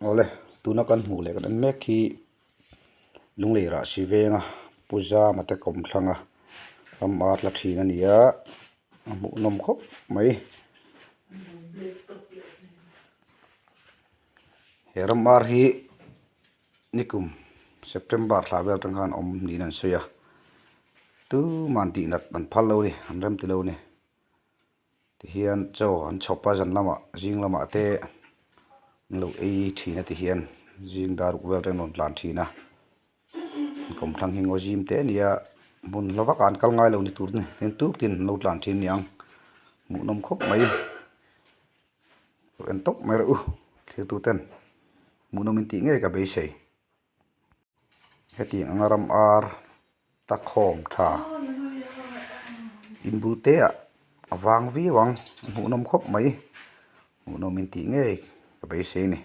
Awle, tuna kan hmuh leh kan en mek hi Lunglei Rahsi venga Pu Zama te kawmthlang a ram ar la thin a ni a, a hmuhnawm khawp mai. He ram ar hi nikum September thla vel atang khan awm niin an sawi a, tuman tihnat an phal lo a ni, an rem ti lo a ni. Tihian chaw an chhawp a zan lamah zing lamah te an lo ei thin a tihian zing dar ruk vel te an rawn tlan thin a kawmthlang hi ngaw zim te a ni a hmun hla vak ah an kal ngai lo ni tur a ni tin tuk tin an lo tlan thin a ni ang hmuhnawm khawp mai en tawp mai rawh u thlir tu ten hmuhnawm in tih ngei ka beisei. Hetiang anga ram ar ta khawm tha in bul te ah a vang viau ang a hmuhnawm khawp mai hmuhnawm in tih ngei ka beisei a ni.